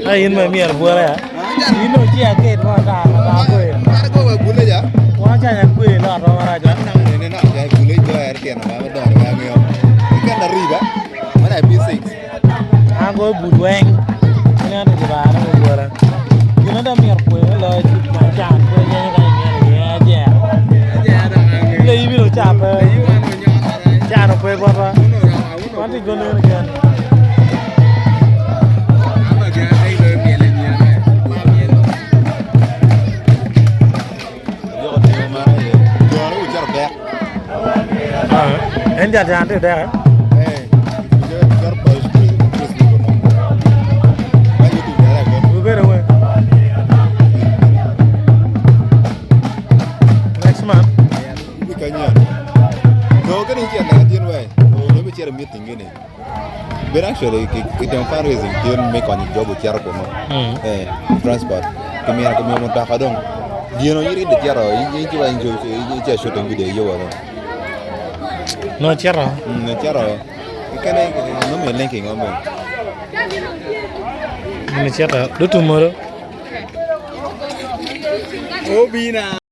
Ka in ma imyero bwora ya. In dong ci aked mo ata ata kwe. Wa canya kwe lot wa marac wa. An go bud weng. Ina to jibara mo bwora. Gina da myero kwe lo ci ma can kwe nyenyo ka imyero ye ajer. Le ibiro cape. Cano kwe bota. Wan tic gonene ken. En jat tye odeke. Wubedo we. Next month. But actually, kitimo fundraising tye me konyo jo gucito kunu eh, transport kimito kimiyo mutoka dong gino in ito cito in ci wa in shooting video iyo wa dong. No cito. Mm, cito kene no me linking ome. No cito. Dutu moro. Obina.